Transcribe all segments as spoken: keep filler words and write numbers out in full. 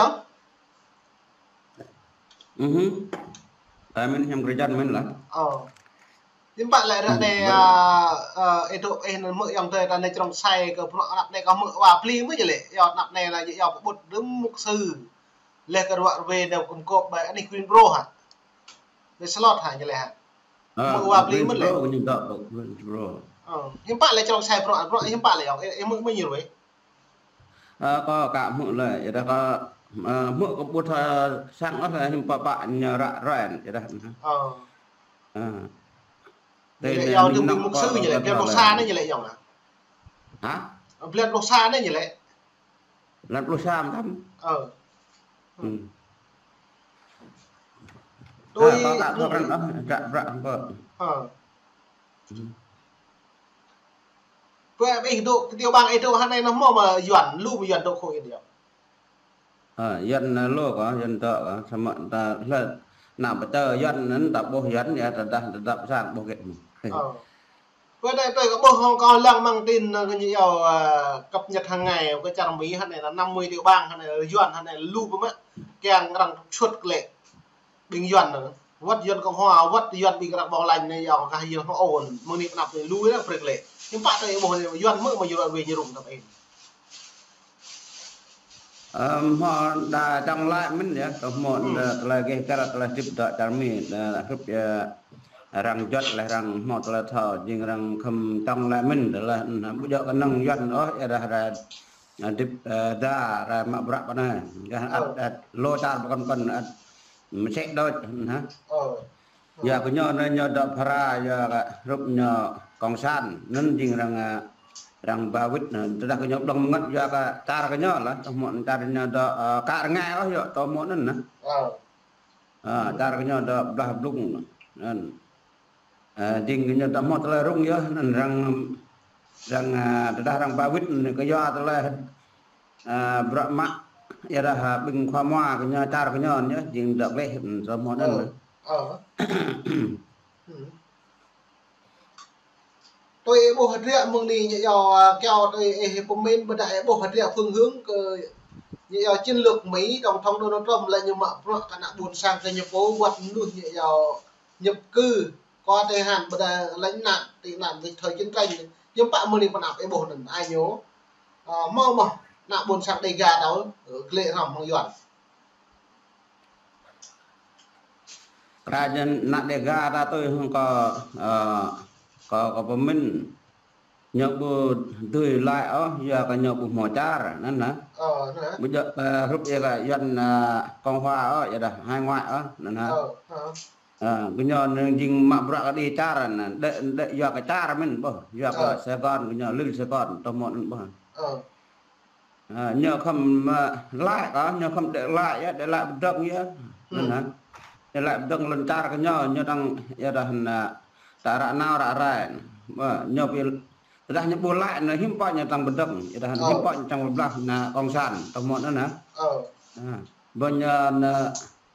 Ơ. Mhm. Ơ, mĭn hiam kơ jăn mĭn lah. Ơ. Hiư̆m pă lĕ ră anai, ơ, ơ, ih dŏ ih anŭn hmư̆ ayŏng adơi ta anai čơrŏng sai kơ bruă anăp anai kâo hmư̆ wa pli mơ̆ ñu lĕ. Yua anăp anai lĕ ñu yua pơƀut đưm mục sư. Leh kơ ruă ruê dŏ kơkuh kơkuh ƀơi anih Greensboro hă. Ƀơi Charlotte hă ñu lĕ hă. Ơ, hmư̆ wa pli mơ̆ lĕ. Greensboro, ñu dŏ Greensboro. Ơ, hiư̆m pă lĕ čơrŏng sai bruă, bruă hiư̆m pă lĕ ayŏng, ih, ih hmư̆ mơ̆ ñu ruê. Ơ, kâo ka hmư̆ lĕ, yua dah kâo, ơ, hmư̆ kơ ƀuh, ơ, sang ôh lĕ hiư̆m pă pă ñu ră ruai, yua dah. Ơ. Ơ. Ñu lĕ yua đưm ƀing mục sư ñu lĕ, blan pluh sa anai ñu lĕ ayŏng hă. Hă? Blan pluh sa anai ñu lĕ. Blan pluh sa mơtam. Ơ. Hmm. Tui, ơ, kâo ka thâo krăn ôh, ră, ră hăng pơ. Ơ. Hmm. Pơ ih dŏ, kơ tiểu bang ih dŏ hă anai anŭn hmâo mơ̆ Yuan, lu mơ̆ Yuan dŏ khối ih dŏ. Ơ, Yuan, ơ, lu kâo, Yuan dŏ kâo, samơ̆ ta lĕ, ană pơčơ Yuan anŭn ta ƀuh Yuan yơh, tơdah, tơdah pơsang ƀuh gĕt. Ơ. Pơ anai tui kâo ƀuh hăng kâo lăng mơ̆ng tin, ơ, kơ ñu yua, ơ, cập nhật hàng ngày kơ čar Mi hă anai là năm mươi tiểu bang hă anai là Yuan hă anai lu pơ mă kiăng arăng trục xuất lĕ ƀing Yuan anŭn. Wơ̆t Yuan Cộng hòa, wơ̆t Yuan ƀing arăng ƀong lañ anai yua kơ Yuan hmâo ôn, mơ̆ng anai pơ anăp anai lu yơh brek lĕ. Hiư̆m pă tui ih ƀuh anai Yuan mơ̆ mă Yuan ruă wai ñu rŭng tơpă ih. Ơ, hmâo đa čŏng laĭ mơ̆n yơh, tơ hmâo, hmm, đa tơlơi gêh găl, tơlơi hơdip dŏ čar Mi, đa hrup yơh arăng juăt leh arăng hmâo tơlơi thâo, jing arăng khŏm čŏng laĭ mơ̆n, tơlơi, hmm, ƀu djơ̆ kơnơ̆ng Yuan ôh, yua dah rai, ơ, hơdip, ơ, đa rai mă bruă pơ anai. Gah ăt, ơ, ăt lu čar pơkŏn pơkŏn ăt mơsĕ đôč, hmm, hă. Ơ. Yua kơ ñu anai ñu dŏ phara, yua kơ hrup ñu cộng sản, anŭn jing arăng, ơ, arăng ba wĭt, anŭn tơdah kơ ñu ƀlŏng mơngăt yua kơ čar kơ ñu lah, tơ hmâo čar ñu dŏ, ơ, ka rơngai ôh yơh, tơ hmâo anŭn nah. Ơ. Ơ, čar kơ ñu dŏ blah blung anŭn. Ơ, jing kơ ñu dŏ hmâo tơlơi rŭng yơh, anŭn arăng, arăng, ơ, tơdah arăng ba wĭt anŭn kơ yua tơlơi, ơ, bruă mă, yua dah, ơ, ƀing khua mua kơ ñu, čar kơ ñu anŭn yơh, jing dŏ gleh, anŭn tơ hmâo anŭn. Ơ. Ơ. Hmm. Tui ih ƀuh hơdră mơ̆ng anai ñu yua, ơ, kiaŏ tui ih pơmĭn ƀôdah ih ƀuh hơdră phương hướng kơ ñu yua chiến lược Mỹ, Tổng thống Donald Trump lĕ ñu mă bruă kơ ană ƀôn sang kơ ñu pô wơ̆t mơnuih ñu yua nhập cư, qua thời hạn ƀôdah lánh nạn, tị nạn dịch thời chiến tranh. Hiư̆m pă mơ̆ng anai pơ anăp ih ƀuh anŭn, ai ñu, ơ, hmâo mơ̆ ană ƀôn sang Đêga ta, ơ, gleh hrŏm hăng Yuan. Kră jăn ană Đêga ta tui hăng kâo, ơ, kâo, kâo pơmĭn. Ñu ƀu dưi laĭ ôh, yua kơ ñu ƀu hmâo čar, anŭn nah. Ơ, anŭn nah. Ƀu djơ̆, ơ, hrup yua kơ Yuan, ơ, Cộng hòa ôh, yua dah hải ngoại ôh, anŭn nah. Ơ, ơ. Ơ, kơ ñu anŭn jing mă bruă kơ đĭ čar, anŭn đĕ, đĕ yua kơ čar mơ̆n ƀuh, yua kơ, ơ, Sài Gòn, kơ ñu lil Sài Gòn, tơ hmâo anŭn ƀuh. Ơ. Ơ, ñu khŏm, ơ, laĭ kơ, ñu khŏm đĕ laĭ yơh, đĕ laĭ pơdơ̆ng yơh. Anŭn, hmm, hă. Đĕ laĭ pơdơ̆ng lŏn čar kơ ñu, ñu đang, yua dah anŭn, ơ, ta ră nao ră rai. Ơ, ñu ƀu, tơdah ñu ƀu laĭ anŭn hiư̆m pă ñu čang pơdơ̆ng, yua dah anŭn, ơ, hiư̆m pă ñu čang pơblah anŭn cộng sản, tơ hmâo anŭn hă. Ơ. Ơ, ƀơi ñu anŭn, ơ,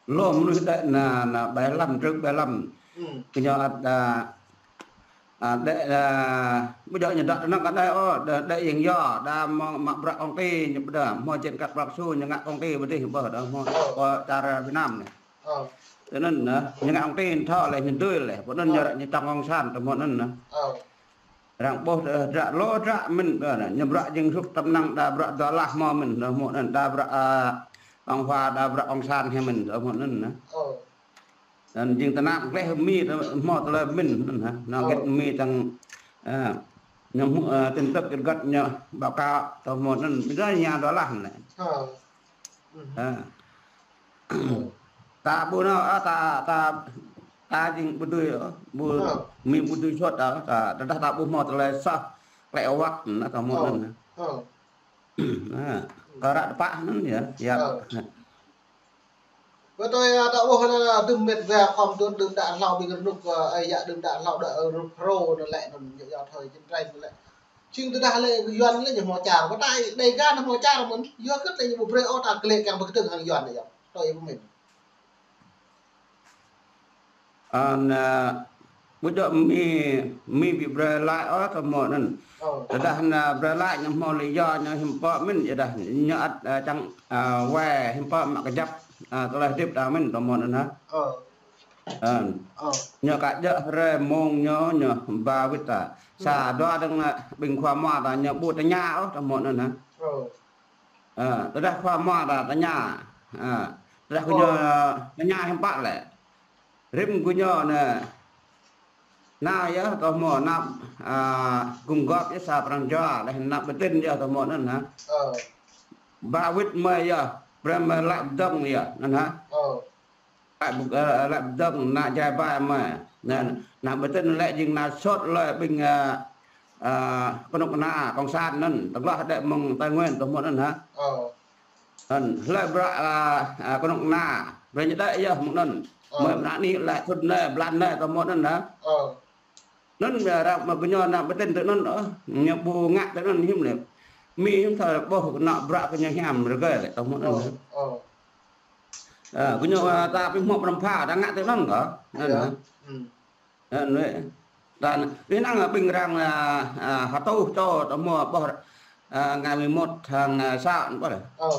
lu mơnuih đĕ anŭn, anŭn ƀai lăm, trưk ƀai lăm. Hmm. Kơ ñu ăt, ơ, ơ, đĕ, ơ, ƀu djơ̆ ñu dŏ tơnăng kơ anai ôh, đa, đa jing yua, đa mă, mă bruă công ty, ñu ƀu đa, hmâo jing kăt bruă su, ñu ngă công ty ƀu dih, ƀuh, đa hmâo, ơ, kơ čar Việt Nam anai. Ơ. Tui anŭn, ơ, ñu ngă công ty thâo leh, ñu dưi leh, pơ anŭn ñu, ơ, ră ñu čang cộng sản, tơ hmâo anŭn, ơ. Ơ. Arăng ƀuh, ơ, hơdră, lu hơdră mơ̆n, ơ, ñu bruă jing hrup tơm năng đa bruă dua lah hmâo mơ̆n, đa hmâo anŭn, đa bruă, ơ, Cộng hòa, đa bruă cộng sản hĕ mơ̆n, đa hmâo anŭn, ơ. Ơ. Anŭn jing tơnap gleh Mi, hmâo tơlơi pơmĭn, anŭn hă. Anŭn, ơ, gĕt Mi tơ̆ng, ơ, ñu hmư̆, ơ, tin tức gĕt gĕt ñu báo cáo, tơ hmâo anŭn, ƀiă ñu dua lah anai. Ơ. Ơ. Ta ƀu nao, ơ, ta, ta, ta jing ƀu dưi, ơ, ƀu, ơ, Mi ƀu dưi sut, ơ, ta, tơdah ta ƀu hmâo tơlơi soh, klĕ wăt, anŭn, tơ hmâo anŭn. Ơ. Ơ. Anŭn, kơ ră tơpă anŭn yơh, yap. Ơ. Ƀơi tui, ơ, ta ƀuh anŭn, ơ, đưm met wa khŏm tuôn đưm đă hlâo ƀing rơnŭk, ơ, ơi yă đưm đă hlâo đă, ơ, rơnŭk Phrô anŭn lĕ, anŭn yua thời chiến tranh anŭn lĕ. Jing tơdah lĕ Yuan lĕ ñu hmâo čar, ƀơi ta Đêga anŭn hmâo čar mơ̆n, yua hơget lĕ ñu ƀu brơi ôh ta gleh kiăng pơkơdơ̆ng hăng Yuan anai yơh. Tui ih pơmĭn. Anŭn, ơ, Ƀu djơ̆ Mi, Mi ƀu brơi laĭ ôh tơhmô anŭn. Ơ. Tơdah ñu brơi laĭ ñu hmâo lý do ñu hiư̆m pă mơ̆n, yua dah ñu ăt, ơ, čang, ơ, wai hiư̆m pă mă kơjăp, ơ, tơlơi hơdip ta mơ̆n tơhmô anŭn hă. Ơ. Ơ. Ơ. Ñu kơ djơ̆ hrơi mông ñu, ñu ba wĭt ta. Sa dua dơ̆ng, ơ, ƀing khua mua ta ñu ƀu tơña ôh tơhmô anŭn hă. Ơ. Ơ, tơdah khua mua ta tơña. Ơ, tơdah gơñu, ơ, tơña hiư̆m pă lĕ. Rĭm gơñu anai, nao yơh tơhmô, nao, ơ, gum gŏp yơh sa pran jua, laih nao ƀơi tin yơh tơhmô anŭn hă. Ơ. Ba wĭt mơi yơh, brơi mơi laĭ pơdơ̆ng yơh, anŭn hă. Ơ. Laĭ pơ-, ơ, laĭ pơdơ̆ng, nao jai ƀai mơi. Anŭn, nao ƀơi tin lĕ jing nao sôt lơi ƀing, ơ, ơ, kơnuk kơna cộng sản anŭn, tơgloh đĕ mơ̆ng Tây Nguyên tơhmô anŭn hă. Ơ. Anŭn, hlơi bruă, ơ, ơ, kơnuk kơna, brơi ñu đĕ yơh mơ̆ng anŭn. Ơ. Mơi mơnă anih lĕ thŭn anai, blan anai tơhmô anŭn hă. Ơ. Anŭn, ơ, ră mă gơñu nao ƀơi tin tui anŭn, ơ, ñu ƀu ngă tui anŭn hiư̆m lĕ. Mi hiư̆m thâo ƀuh kơ nao bruă kơ ñu hiam rơgơi lĕ tơhmô anŭn hă. Ơ. Ơ, gơñu, ơ, ta ƀu hmâo pơnăm pha, ta ngă tui anŭn kơ. Anŭn hă. Ơ, anai. Đa, ih năng ƀing arăng, ơ, ơ, hơtuh čô tơhmô ƀơi, ơ, ngày mười một tháng sáu ƀơi. Ơ.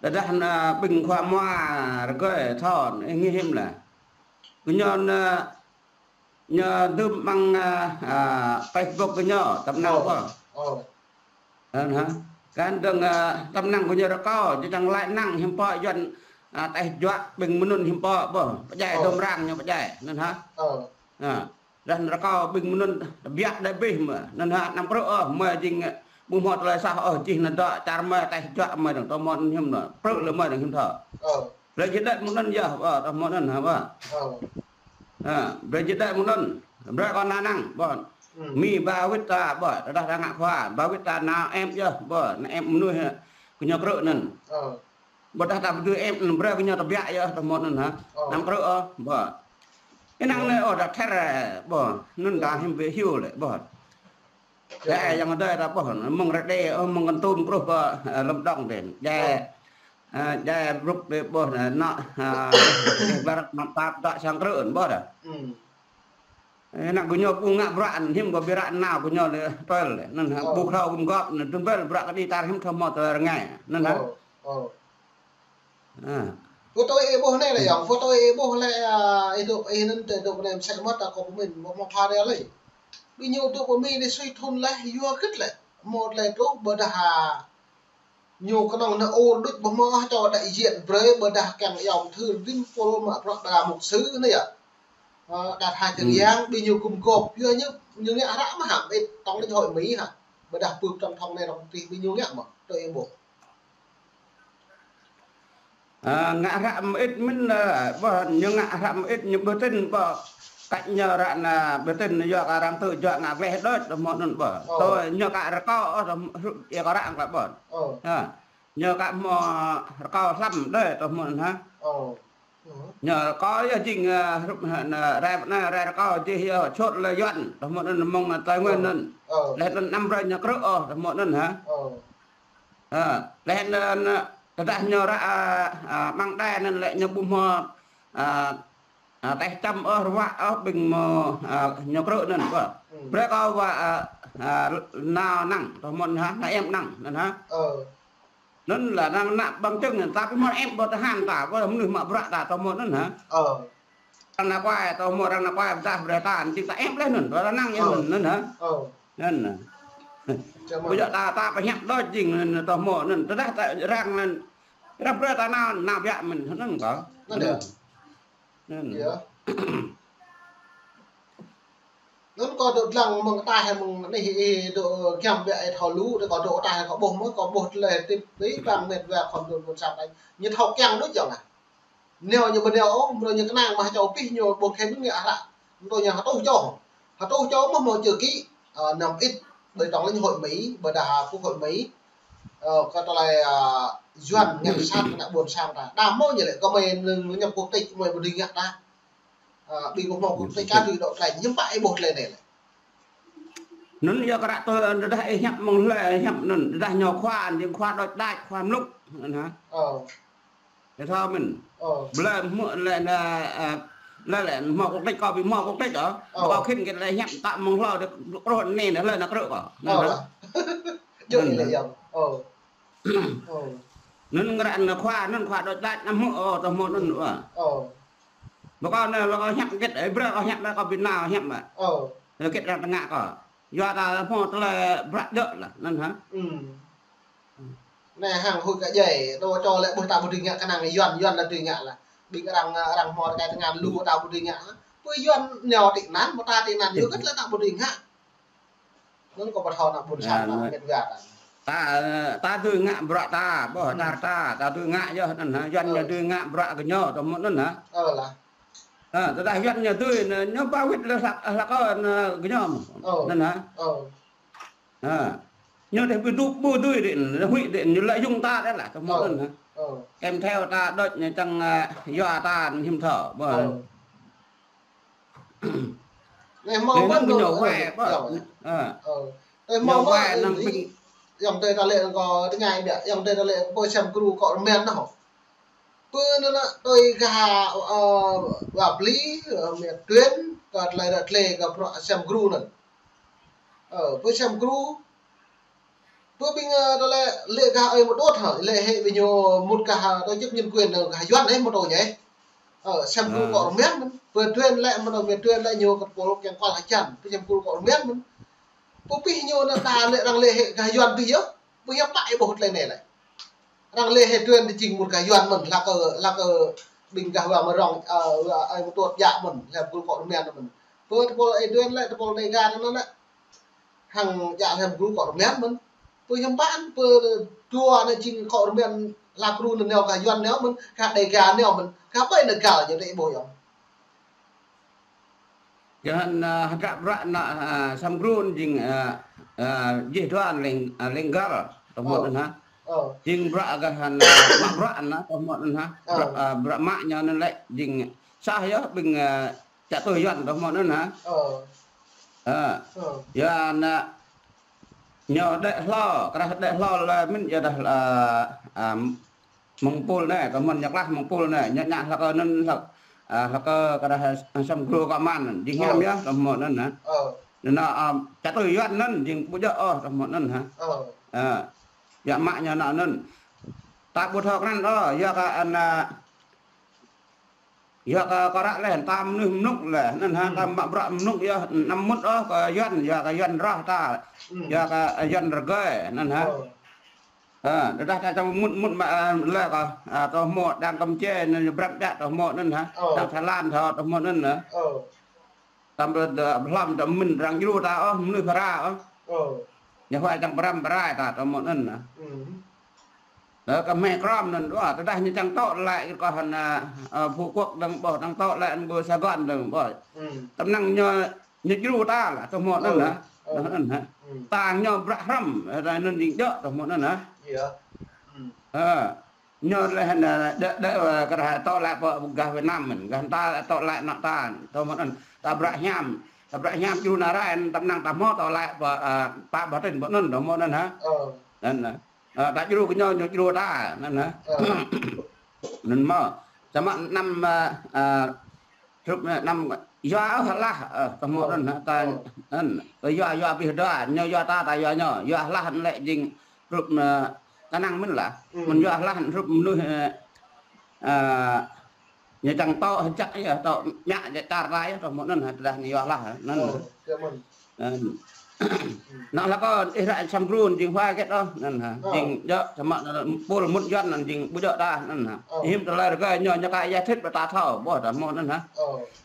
Tơdah, ơ, ƀing khua mua rơgơi thâo, ih ngă hiư̆m lĕ. Gơñu, ơ, ñu dưm amăng, ơ, ơ, Facebook gơñu, tơm năng ƀơi. Ơ. Anŭn hă. Kăn dơ̆ng, ơ, tơm năng gơñu rơkâo, či čang laĭ năng hiư̆m pă Yuan, ơ, tĕh juă ƀing mơnŭn hiư̆m pă ƀơi. Pơdjai dôm rang ñu pơdjai. Anŭn hă. Ơ. Dah rơkâo ƀing mơnŭn tơbiă đơi abih mơ̆. Anŭn hă, anăm krư̆ ôh, mơi jing, ơ, ƀu hmâo tơlơi soh ôh, jih anŭn dŏ, čar mơi tĕh juă mơi dơ̆ng, tơhmô anŭn hiư̆m anŭn. Krư̆ lơi mơi dơ̆ng hiư̆m thâo. Ơ. Brơi či đĕ mơnŭn yơh, ơ, tơhmô anŭn hă, ơ. Ơ. Ơ, brơi či đĕ mơnŭn. Brơi kơ nao năng, ƀơi. Mi ba wĭt ta, ƀơi, tơdah ta ngă khua, ba wĭt ta nao ĕp yơh, ƀơi, nao ĕp mơnuih, ơ, gơñu krư̆ anŭn. Ơ. Ƀôdah ta ƀu dưi ĕp anŭn brơi kơ ñu tơbiă yơh, tơhmô anŭn hă. Ơ. Anăm krư̆ ôh, ƀơi. Ih năng anai ôh, ta thâo, ƀơi. Anŭn ta hiư̆m ƀu hyu lĕ, ƀơi. Ơ. Ơ, yang adơi ta ƀơi, mơ̆ng Rơđê, ơ, mơ̆ng Kon Tum truh pơ, ơ, Lâm Đồng đen. Djai, ơ, djai brŭk đê ƀơi, ơ, nao, ơ, ƀơi rơ̆k mă tap dŏ sang krư̆, ƀơi dah. Ơ, năng gơñu ƀu ngă bruă, hiư̆m kơ ƀu ră nao gơñu lĕ, tơl lĕ. Anŭn hă, ƀu thâo gum gŏp, anŭn tơl bruă kơ đĭ tar hiư̆m thâo hmâo tơlơi rơngai. Anŭn hă. Ơ, ơ. Ơ. Photo ih ƀuh anai lĕ yơh, photo ih ƀuh lĕ, ơ, ih dŏ, ih anŭn tơ dŏ anai mơsĕ mơta kơ pơmĭn, ƀuh mơ̆ pha anai lĕ. Ƀing ñu dŏ pơmĭn anai sui thŭn laih, yua hơget lĕ. Hmâo tơlơi truh, ƀôdah, ơ, ñu kơnơ̆ng anai ôr đôč ƀuh mơ̆, čô đại diện brơi, ƀôdah kiăng yom thư rĭm pôl mă bruă đa mục sư anai yơh. Ơ, đa tha čơng yang, ƀing ñu gum gŏp, yua ñu, ñu ngă hră mơ̆ hă, ih tŏng lĕ hội Mỹ hă. Ƀôdah pưp trong thong anai rong tih ƀing ñu ngă mơ̆, tui ih ƀuh. Ơ, ngă hră mơit mơ̆n, ơ, ƀơi, ñu ngă hră mơit ñu ƀơi tin ƀơi. Kăč ñu ră anai ƀơi tin yua kơ arăng tŭ juă ngă gleh đôč, tơhmô anŭn ƀơi. Ơ. Tui ñu kă rơkâo, ơ, tơhmô, yua kơ arăng kă ƀơi. Ơ. Ơ. Ñu kă hmâo rơkâo hlăm đơi, tơhmô anŭn hă. Ơ. Ñu rơkâo yơh jing, ơ, hrup, ơ, anai, rai, anai, rai rơkâo jih yơh, sôt lơi Yuan, tơhmô anŭn mơ̆ng Tây Nguyên anŭn. Ơ. Laih anŭn anăm brơi ñu krư̆ ôh, tơhmô anŭn hă. Ơ. Ơ, laih anŭn, ơ, tơdah ñu ră, ơ, ơ, amăng đe anŭn lĕ ñu ƀu hmâo, ơ, ơ, tĕh čăm ôh, ruă ôh, ƀing hmâo, ơ, ñu krư̆ anŭn, ƀơi. Brơi kơ wa, ơ, ơ, nao năng, tơhmô anŭn hă, nao ĕp năng, anŭn hă. Ơ. Anŭn lĕ năng nao bằng chứng anŭn, ta ƀu hmâo ĕp ƀơi tơhan ta, ƀơi mơnuih mă bruă ta, tơhmô anŭn hă. Ơ. Arăng nao kuai, tơhmô arăng nao kuai, ƀôdah brơi ta, jing ta ĕp laih anŭn, ta năng yơh anŭn, anŭn hă. Ơ. Anŭn. Ƀu djơ̆ ta, ta pơhiăp đôč jing anŭn, tơhmô anŭn, tơdah ta răng anŭn, răng brơi ta nao, nao biă mơ̆n, anŭn kơ. Anŭn. Anŭn. Yơh. Anŭn kâo dŏ dlăng mơ̆ng ataih mơ̆ng anih ih dŏ giăm biă ih thâo lu, kâo dŏ ataih kâo ƀuh mơ̆, kâo ƀuh tơlơi hơdip ƀing mĕt wa khŏm dŏ ƀôn sang ataih. Ñu thâo kiăng đôč yơh lah. Nao ñu ƀu nao ôh, mrô ñu kơnang mă čô pih ñu ƀu khĕn ngă hră. Mrô ñu hơtuh čô. Hơtuh čô mơ̆ hmâo chữ ký, ơ, năm ít, ƀơi trong lĩnh hội Mỹ, ƀôdah quốc hội Mỹ. Ơ, kơ tơlơi, ơ, Yuan ngă sat kơ ƀôn sang ta. Đa mơ̆ ñu lĕ, kơ mơi ñu nhập quốc tịch, mơi ƀu dưi ngă ta. Ơ, ƀing ƀu hmâo quốc tịch cá tui dŏ tơlơi, hiư̆m pă ih ƀuh tơlơi anai lĕ. Anŭn yơh kơ ră tui, ơ, tơdah ih hiăp mơ̆ng hlơi, ih hiăp anŭn, tơdah ñu khua, jing khua đôč đač, khua mlŭk, anŭn hă. Ơ. Ih thâo mơ̆n. Ơ. Blơi hmư̆ lĕ anai, ơ, Lĕ lĕ hmâo quốc tịch, kâo ƀu hmâo quốc tịch ôh. Ơ. Kâo khĭn kơ lĕ hiăp ta mơ̆ng hlâo dêh, rŏh anai lĕ lĕ nao krư̆ kâo. Ơ, lĕ. Djơ̆ lĕ yơh. Ơ. Ơ. Anŭn ngă anŭn khua, anŭn khua đôč đač anăm hmư̆ ôh, tơ hmư̆ anŭn ôh. Ơ. Ƀu kâo anai, ƀu kâo hiăp hơget, ơ, brơi kâo hiăp lĕ kâo ƀu nao hiăp mă. Ơ. Hơget arăng tơngă kâo. Yua ta hmâo tơlơi bruă djơ̆ lah, anŭn hă. Anai hăng huĭ kơ djai, đô čô lĕ ƀuh ta ƀu dưi ngă kơnang Yuan, Yuan lĕ dưi ngă lah. Ƀing arăng, arăng hmâo tơkai tơngan lu ta ƀu dưi ngă lah. Pơ Yuan nao tị nạn, mơ̆ ta tị nạn, yua hơget lĕ ta ƀu dưi ngă. Anŭn kâo pơthâo ană ƀôn sang ta mĕt wa ta. Ta, ta dưi ngă bruă ta, ƀuh, ta, ta, ta dưi ngă yơh anŭn hă, Yuan ñu dưi ngă bruă gơñu, tơ hmư̆ anŭn hă. Ơ lah. Ơ, tơdah Yuan ñu dưi, ñu ba wĭt lĕ hlak, hlak kơ gơñu. Anŭn hă. Ơ. Ñu dêh ƀu djơ̆ ƀu dưi đĭ, huĭ đĭ, ñu lợi dụng ta đĕ lah, tơ hmư̆ anŭn hă. Kèm theo ta đôč ñu čang, ơ, yua ta hiam thâo, ƀuh. Anai hmâo mơ̆n ñu wai, ƀuh. Ơ. Anai hmâo mơ̆n ñu wai năng ƀing. Yŏng tơi ta lĕ kơ tơngai biă, yŏng tơi ta lĕ pơ sem gru kơ rơmen nao. Pơ anŭn anŭn tui gah, ơ, wa pli, ơ, mĕt tuyên, kơ tơlơi ră tlê kơ bruă sem gru anŭn. Ơ, pơ sem gru. Pơ ƀing, ơ, tơlơi lĕ gah ơi mơtô thơ, lĕ hĕ ƀing ñu mŭt gah, ơ, tổ chức nhân quyền, ơ, gah Yuan ơi mơtô nhai. Ơ, sem gru kơ rơmen mơ̆n. Pơ tuyên lĕ mơtô mĕt tuyên lĕ ñu kơ pôl kiăng kual hơjăn. Pơ sem gru kơ rơmen mơ̆n. Pơ pih ñu anŭn ta lĕ arăng lĕ hĕ gah Yuan pih yơh. Pơ yơh pă ih ƀuh tơlơi anai lĕ. Arăng lĕ hĕ tuyên tơ jing mŭt gah Yuan mơ̆n, hlak kơ, hlak kơ ƀing gah wa mơrŏng, ơ, wa ai mơtô djă mơ̆n, hlak gru kơ rơmen mơ̆n. Pơ tơpôl ih tuyên lĕ, tơpôl Dega anŭn lĕ. Hăng djă hlak gru kơ rơmen mơ̆n. Pơ hiam ƀan, pơ dua anai jing kơ rơmen hlak gru anŭn nao gah Yuan nao mơ̆n, gah Dega nao mơ̆n, gah ƀai anai gah ñu tơ ih ƀuh yơh. Yua hăng, ơ, hơdră bruă anŭn, ơ, sem gru jing, ơ, ơ, jih dua leng, ơ, leng găl, tơ hmư̆ anŭn hă. Jing bruă gah hăng, ơ, mă bruă anŭn, tơ hmư̆ anŭn hă. Bruă, ơ, bruă mă ñu anŭn lĕ jing sah yơh ƀing, ơ, čă tui Yuan, tơ hmư̆ anŭn hă. Ơ. Yua anŭn ñu đĕ hlâo, krah đĕ hlâo lĕ mĭn yua dah, ơ, ơ, mơ̆ng pôl anai, tơ hmư̆ ñu klah mơ̆ng pôl anai, ñu ngă hlak kơ anŭn hlak, ơ, hlak kơ, kơ dah sem gru kơ man, jing hiam yơh, tơ hmư̆ anŭn hă. Anŭn, ơ, čă tui Yuan anŭn, jing ƀu djơ̆ ôh, tơ hmư̆ anŭn hă. Ơ, yua mă ñu anŭn anŭn. Ta ƀu thâo krăn ôh, yua kơ anŭn, ơ, yua kơ, kơ ră leh, ta mơnuih mơnŭk leh, anŭn hă, ta mă bruă mơnŭk yơh, anăm mŭt ôh kơ Yuan, yua kơ Yuan rah ta, yua kơ, ơ, Yuan rơgơi, anŭn hă. Ơ, tơdah ta čang mŭt, mŭt mă, ơ, leh kơ, ơ, tơ hmư̆ đang Campuchia, anŭn brăp biă tơ hmư̆ anŭn hă, đang Thái Lan thâo tơ hmư̆ anŭn hă. Tăm tơ, tơ, hlăm tơ mĭn arăng djru ta ôh, mơnuih phara ôh. Ñu huai čang pơrăm pơrai ta tơ hmư̆ anŭn hă. Lĕ kơ hmei krăm anŭn dua, tơdah ñu čang tŏ lĕ kơ hăn, ơ, Phú Quốc dơ̆ng ƀuh, čang tŏ lĕ ƀơi Sài Gòn dơ̆ng ƀuh. Tơm năng ñu, ñu djru ta lah, tơ hmư̆ anŭn hă. Tơ hmư̆ anŭn hă. Ta ñu bruă hrăm, ơ, anŭn jing djơ̆, tơ hmư̆ anŭn hă. Ơ, ñu lĕ hăn, ơ, đĕ, đĕ, ơ, kơ dah tŏ lĕ pơ gah Việt Nam mơ̆n, gah ta tŏ lĕ anŏ ta, tơ hmư̆ anŭn, ta bruă hiam, ta bruă hiam djru anai rai, tơm năng ta hmâo tŏ lĕ pơ, ơ, pă bơtĭn pơ anŭn, tơ hmư̆ anŭn hă. Anŭn hă. Ơ, ta djru kơ ñu, ñu djru ta, anŭn hă. Anŭn mơ̆, samơ̆ anăm, ơ, ơ, hrup anăm yua ôh hlah, ơ, tơ hmư̆ anŭn hă, ta, anŭn, ơ, yua, yua abih dua, ñu yua ta, ta yua ñu, yua hlah anŭn lĕ jing hrup, ơ, kơnang mơ̆n lah. Mơ̆n yua hlah hrup mơnuih, ơ, ơ, ñu čang tŏ hơjăk yơh, tŏ mă jĕ čar ta yơh, tơ hmư̆ anŭn hă, tơdah ñu yua hlah, anŭn. Ơ, anŭn hlak kơ ih ră sem gru jing huai hơget ôh, anŭn hă. Jing djơ̆ samơ̆ pôl mŭt Yuan anŭn jing ƀu djơ̆ ta, anŭn hă. Hiư̆m tơlơi rơgơi ñu, ñu ka giải thích ƀơi ta thâo, ƀuh tơ hmư̆ anŭn hă.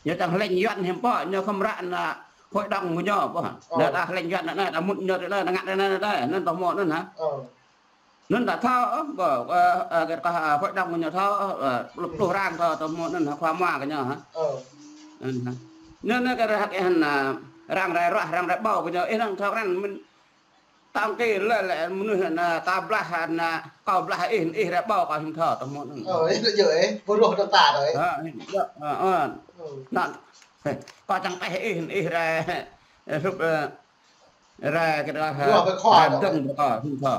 Ñu čang hlĕng Yuan hiư̆m pô, ñu khŏm ră anŭn hội đồng kơ ñu, ƀuh. Ñu ta hlĕng Yuan anŭn, ta mŭt ñu tơ anŭn, ngă tơ anŭn, anŭn tơ hmư̆ anŭn hă. Anŭn ta thâo, ơ, ƀuh, ơ, ơ, kơ, ơ, hội đồng kơ ñu thâo, ơ, pluh, pluh arăng thâo, tơ hmư̆ anŭn hă, khua mua kơ ñu hă. Anŭn hă. Anŭn, anŭn kơ dah hă, ơ, arăng rai ruah, arăng rai ƀâo kơ ñu, ih năng thâo krăn mơ̆n. Tơl kơ lĕ, lĕ mơnuih anŭn, ta blah anŭn, kâo blah ih, ih rai ƀâo kâo hiư̆m thâo, tơ hmư̆ anŭn. Ơ, ih djơ̆ ih, pơrôh tơ ta đơi. Ơ, ih djơ̆, ơ, ơ. Anŭn, ơ, kâo čang teh ih, ih rai, ơ, hrup, ơ, rai kơ dah, rai dơ̆ng kâo hiư̆m thâo.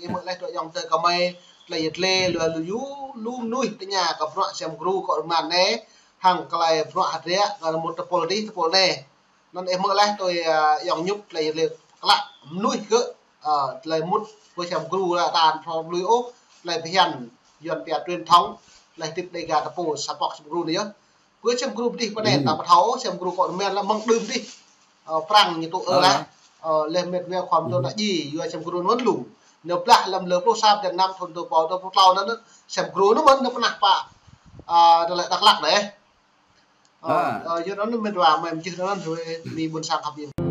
ih hmư̆ laih tui ayŏng adơi kơmơi, tơlơi yăt lĕ, lu, lu, lu, lu mơnuih tơña kơ bruă sem gru kơ rơman anai, hăng tơlơi bruă hơdră, kơ mŭt tơpul adih, tơpul anai. Anŭn ih hmư̆ laih tui, ơ, ayŏng Nhŭp tơlơi yăt lĕ klă mơnuih kơ, ơ, tơlơi mŭt pơ sem gru la tan phrâo lui ôh, tơlơi phiăn Yuan pia truyền thống, tơlơi hơdip Dega tơpul sa pŏk sem gru anai yơh. Pơ sem gru pơdih pơ anai ta pơthâo, sem gru kơ rơman la mơ̆ng đưm pơdih. Ơ, prăng ñu tŭ ơ lah. Ơ, leh met wa khua mơ̆ng tŭ ta ji, yua sem gru anŭn lu. Ñu blah lăm lơ pluh sa blan năm thŭn dua rơbâo dua pluh klâo anŭn, sem gru anŭn mơ̆n ñu pơnah pă. Ơ, tơlơi Dak Lak dêh. Ơ, ơ, yua anŭn met wa mơ̆ng čih anŭn, mi ƀuôn sang khăp yơh.